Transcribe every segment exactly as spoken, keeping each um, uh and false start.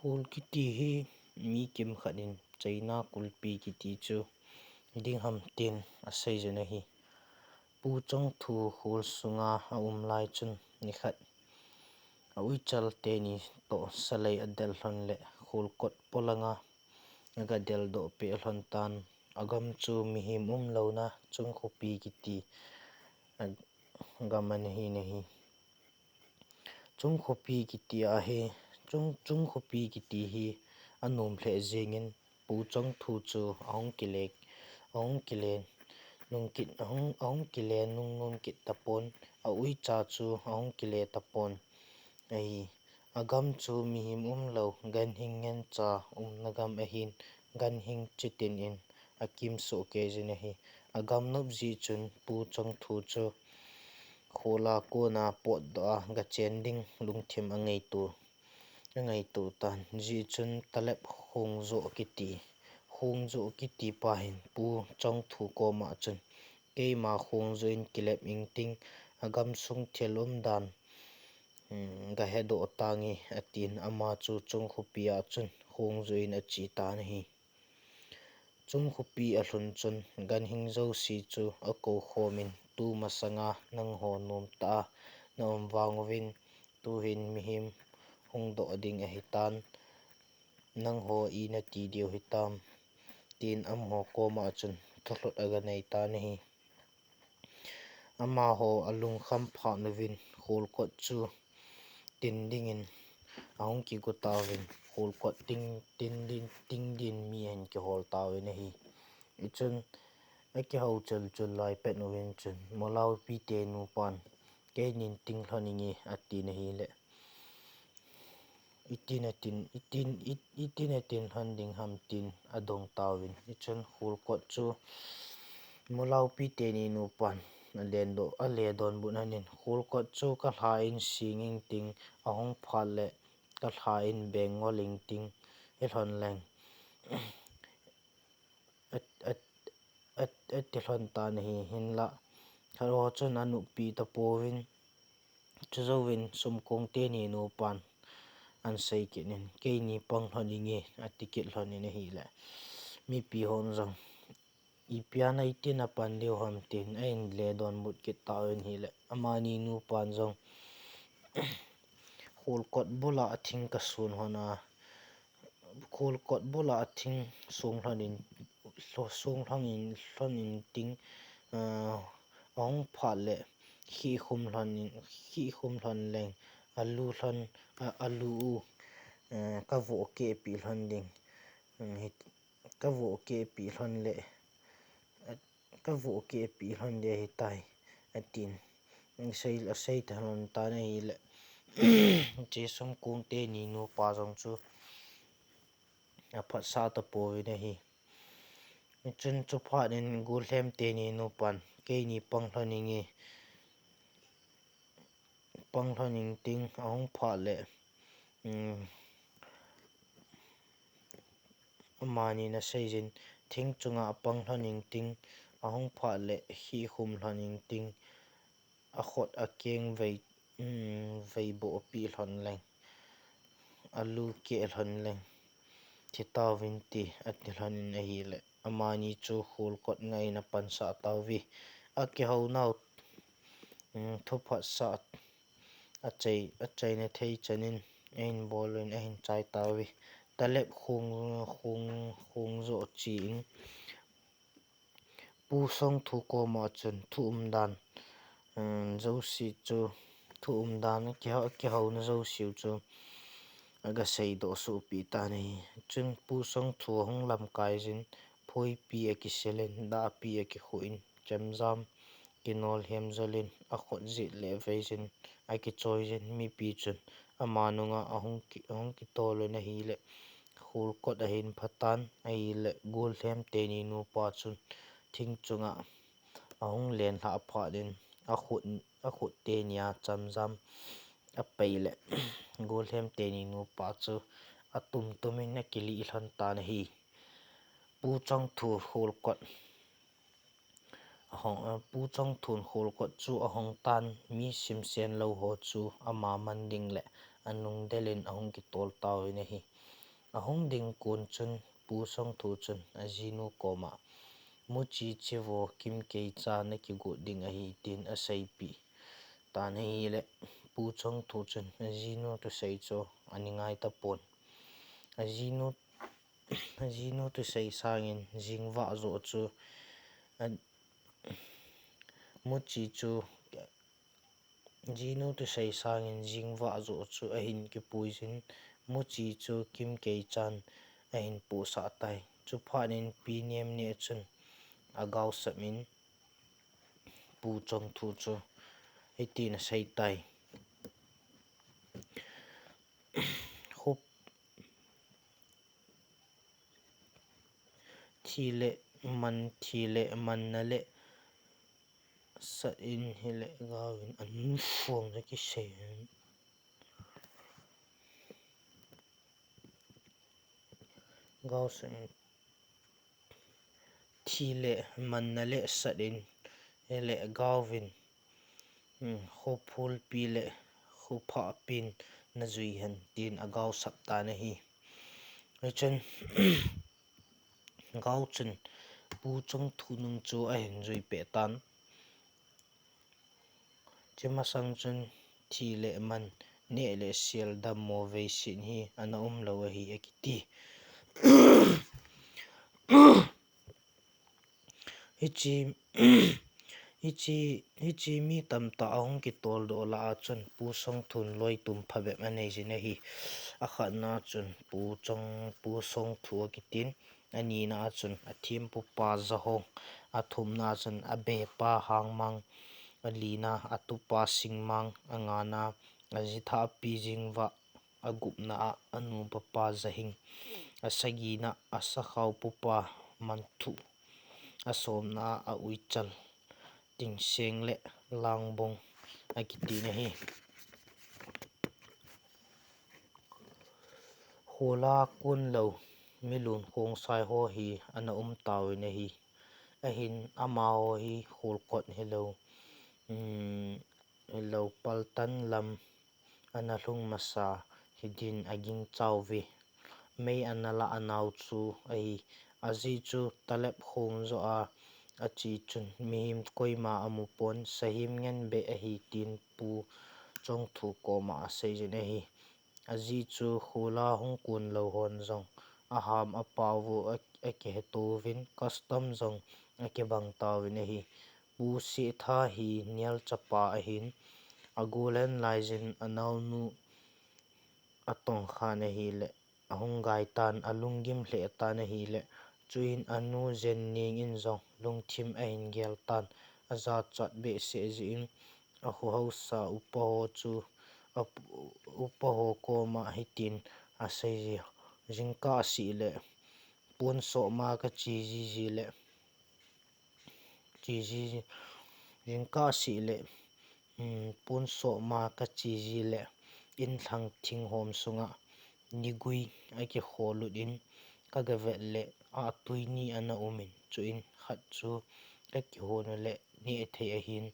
Khol kiti hi mi kimkhat in China kulpi kiti chu ding ham tin asei jin ahi. Pu Chongthu khol sunga aum lai chun nikhat a uichal teni toh salei adel lhon le kholkot polanga aga deldoh peh lhon tan. Agam chu mihem umlouna Chungkhopi kiti agam ana hin ahi. Chungkhopi kiti ahi. Chung, Chungkhopi kiti hi anom lheh jingin Pu Chongthu chu ahung kile, ahung kile nung kit, ahung, ahung kile nung nom kit tapon, a uicha chu ahung kile tapon ahi. Agam chu mihem umlou, ganhing ngencha umna gam ahin, ganhing chitin in akim soh kei jin ahi. Agam nop jeh chun Pu Chongthu chu khola kona potdoh a gachen ding lungthim angaito, angaito tan. Jeh chun talep khongjo kiti, khongjo kiti pa hin Pu Chongthu koma chun, keima khongjo in kilep ingting, agam sung thil umdan, um, gahedoh tange, atin ama chu Chungkhopi a chun khongjo in ache tan ahi. Chungkhopi alhun chun ganhing jouse chu akou khomin, tumasanga nangho nomtah a naum vang uvin, tuhin mihem hungdoh ding ahitan, nangho ina ti diu hitam, tin amaho koma chun thulhut aganei tan ahi. Amaho alungkham phat uvin kholkot chu tin dingin ahung kigo tauvin, kholkot tin, tin din, tin din mi ahin kihol tauvin ahi. Hichun akihou chul chul lai pet uvin chun, Molaupi te nupan, keinin tin lhon inge, atin ahile, itin atin, itin, it, itin atin lhon ding ham tin adong tauvin. Hichun kholkot chu Molaupi teni nupan alen doh, ale donbut ahin, kholkot chu kalha in sing ingting, ahung phat le kalha in beng ngol ingting, hilhon leng at, at, at, ati lhon tan ahi. Hinlah khat ho chun anupi tapouvin, chujouvin Sumkong teni nupan ahin sei kit in, keini pang lhon inge, ati kit lhon in ahile, mipi hon jong, ipi a neitin apan diu ham tin ahin le donbut kit tauvin ahile, amani nupan jong, kholkot bula athing kasun lhon a, kholkot bula athing sung lhon in, lho-, sung lhon in, lhon ingting, ah, ahung phat le khihkhum lhon in, khihkhum lhon leng, alu lhon, a, alu u, eh, kavoh kehpi lhon ding, mm, hi, kavoh kehpi lhon le, a, kavoh kehpi lhon ding ahitai, atin. Asei, asei ta lhon tan ahile, hiche Sumkong teni nupa jong chu aphatsah tapouvin ahi. Hichun chuphat in Gollhem teni nupan, keini pang lhon inge, pang lhon ingting, ahung phat le, um, amanin asei jin, thing chunga apang lhon ingting, ahung phat le khihkhum lhon ingting, akhut akeng vei, um, veiboh pi lhon leng, alu keh lhon leng, thi tauvin te, ati lhon in ahile, amani chu kholkot ngah in apansah tauve. Akihou nau, um, thuphatsah achai, achaina thei chan in ahin bol in ahin chai tauve. Talep khong, khong, khong jo chi in Pu Songthu koma chun thu umdan, um, jouse chu, thu umdan akiho-, akihouna jouse u chu aga seidoh sohpeh tan ahi. Chun Pu Songthu ahung lamkai jin, phoipi akisel in, dahpi akikhu in, chemjam kinol hem jol in, akhut jet le vei jin, akichoi jin, mipi chun ama nunga ahung ki, ahung kitol un ahile, kholkot ahin phatan ahile, Gollhem teni nupa chun thing chunga ahung len lhah phat in, akhut, akhut tenia chemjam apei le, Gollhem teni nupa chu atum tum in akilih lhon tan ahi. Pu Chongthu kholkot ahong, eh, Pu Chongthun kholkot chu ahong tan, mi simsen lou ho chu ama man ding le anung del in ahung kitol tauvin ahi. Ahung ding kon chun Pu Chongthu chun ajinu koma, "Muchi chivo Kimkeicha nakigot ding ahi," tin aseipeh tan ahile, Pu Chongthu chun ajinu thusei chu ana ngai tapon. Ajinu, ajinu thusei sangin jingvah joh chu a, Muchi chu, jinu thusei sangin jingvah joh chu ahin kipuijin, Muchi chu Kimkeichan ahin pohsah tai. Chuphat in Pi Nemneh chun agaosap in Pu Chongthu chu hitin asei tai. Khup thi le man, thi le manna le sat in hile gaovin, an fuang le kisei in. Gaosap in, thi le manna le sat in hile gaovin, hmm, khophulpi le khophahpin najui hen tin agaosap tan ahi. Hichun gao chun Pu Chongthu nung chu ahin jui peh tan. Chumasang chun thi le man, neh le sel, dammo veiset hi ana umlou ahi akiti. Hiche, hiche, hiche mi tamtah ahung kitol doh lah a chun Pu Chongthun loi tum phabep anei jin ahi. Akhatna chun Pu Chong, Pu Chongthu akitin, anina a chun athempupa Jahong, athumna a chun abepa Hangmang, alina atupa Singmang, angana ajitha Pi Jingvah, agupna a anupapa Jahing, asagina asakhaopupa Manthu, asomna a uichal Tingseng le Langbong akitin ahi. Khola kon lou, milun khongsai ho hi ana um tauvin ahi. Ahin amaho hi kholkot hilou, um, hilou paltan lam ana lhung masa hidin agingchauve. Mei ana lah anau chu ahi. Ajeh chu talep khong joh a ache chun mihem koima amupon, sahem ngen beh ahi tin Pu Chongthu koma asei jin ahi. Ajeh chu khola hung kon lou hon jong aham apao u a, akihetouvin, custom jong akibang tauvin ahi. Pu Setha hi nial chapa ahin, agolen laijin anaonu atongkhan ahile, ahung gai tan, alunggim lheh tan ahile, chuin anu Jenning in jong lungthim ahin gel tan, ajachat behseh jeh in, akhohausa upa ho chu, a, upa ho koma hitin asei ji, jingkah seh le, pon soh ma kache jiji le, che ji, jingkah seh le, um, pon soh ma kache ji le, inlhang thinghom sunga nigui akikholut in, kagavet le, atui ni ana umin, chuin khat chu kakihon u le neh thei ahin.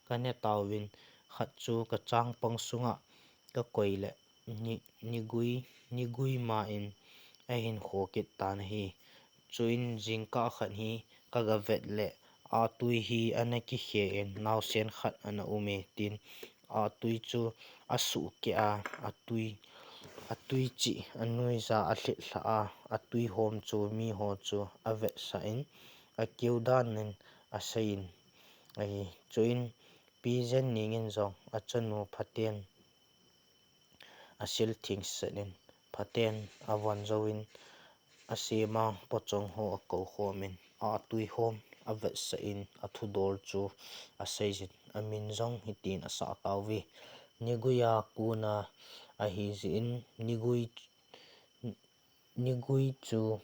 Kane tauvin, khat chu kachangpang sunga kakoi le, ni, nigui, nigui ma in ahin kho kit tan ahi. Chuin jingkah khat hi kagavet le, atui hi ana kikhe in, naosen khat ana ume tin, atui chu asuhkeh a, atui, atui chih anuija alhit lhah a, atui hom chu miho chu avetsah in, akeudan in aseiyin ahi. Chuin Pi Jenning in jong achanu phaten asil thengset in, phaten avon jouvin, asemang pochong ho akou khomin, atui hom avetsah in, athudol chu aseijin, amin jong hitin asah tauve. Niguia kona ahijeh in, nigui, nigui chu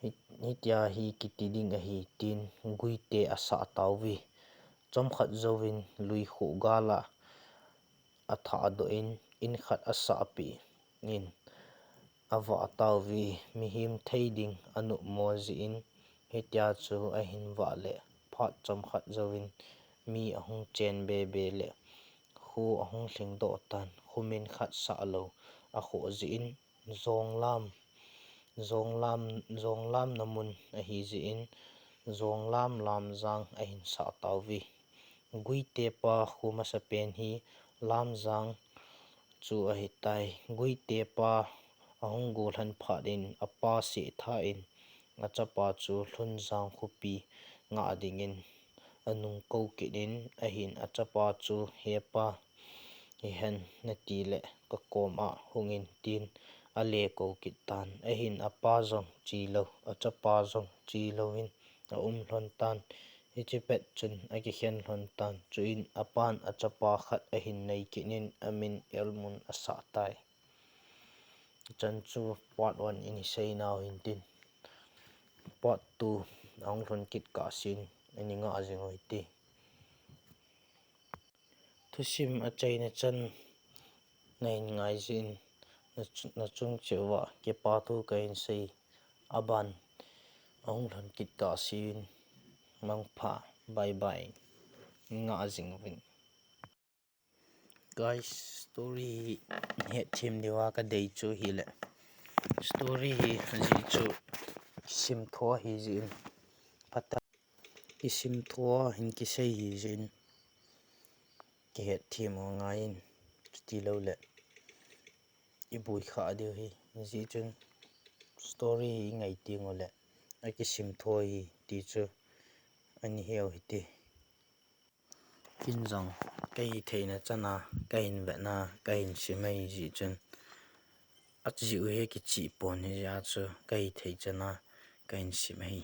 hi, hitia hi kiti ding ahi tin, guite asah tauve. Chomkhat jouvin lui khuh gal a athahdoh in, in khat asahpeh in, avah tauve. Mihem thei ding anopmo jeh in, hitia chu ahin vah le, phat chomkhat jouvin mi ahung chen bebe le, kho ahung lhingdoh tan. pumin khat sah lou akhoh jeh in, jonglam, jonglam, jonglamna mun ahi jeh in, jonglam lamjang ahin sah tauve. Guite pa kho masapen hi Lamjang chu ahitai. Guite pa ahung gollhan phat in apa seh tha in achapa chu Lhunjang khopi ngah dingin anung kou kit in ahin achapa chu, "He pa, hihen nati le kakom a hungin," tin ale kou kit tan. Ahin apa jong che lou, achapa jong che louvin aum lhon tan. Hiche pet chun akikhen lhon tan. Chuin apan achapa khat ahin nei kit in amin Elmun asah tai. Chan chu part one in isei nau hintin, part two ahung lhun kit kahsen in i ngah jing u hite. Thusim achaina chan nahin ngai jeh in, na chu-, nachung cheh uva kipa thu kahin sei. Aban ahung lhun kit kahsen, mangpha, bye bye. Ngah jing uvin. Guys, story hi hetthem diuva kadei chu hile, story hi ajeh chu simtho ahi jeh in, phatah a isimtho a hin kisei ahi jeh in kihetthem u ngai in, chuti louleh iboi kha diu ahi. Hijeh chun story hi ingai teng uleh akisimtho ahi ti chu ana heu hite. Ken jong kahitheina chana kahin vetna kahin sim ahi jeh chun, ajeh u hi kicheh pon, hijeh a chu kahithei chana kahin sim ahi.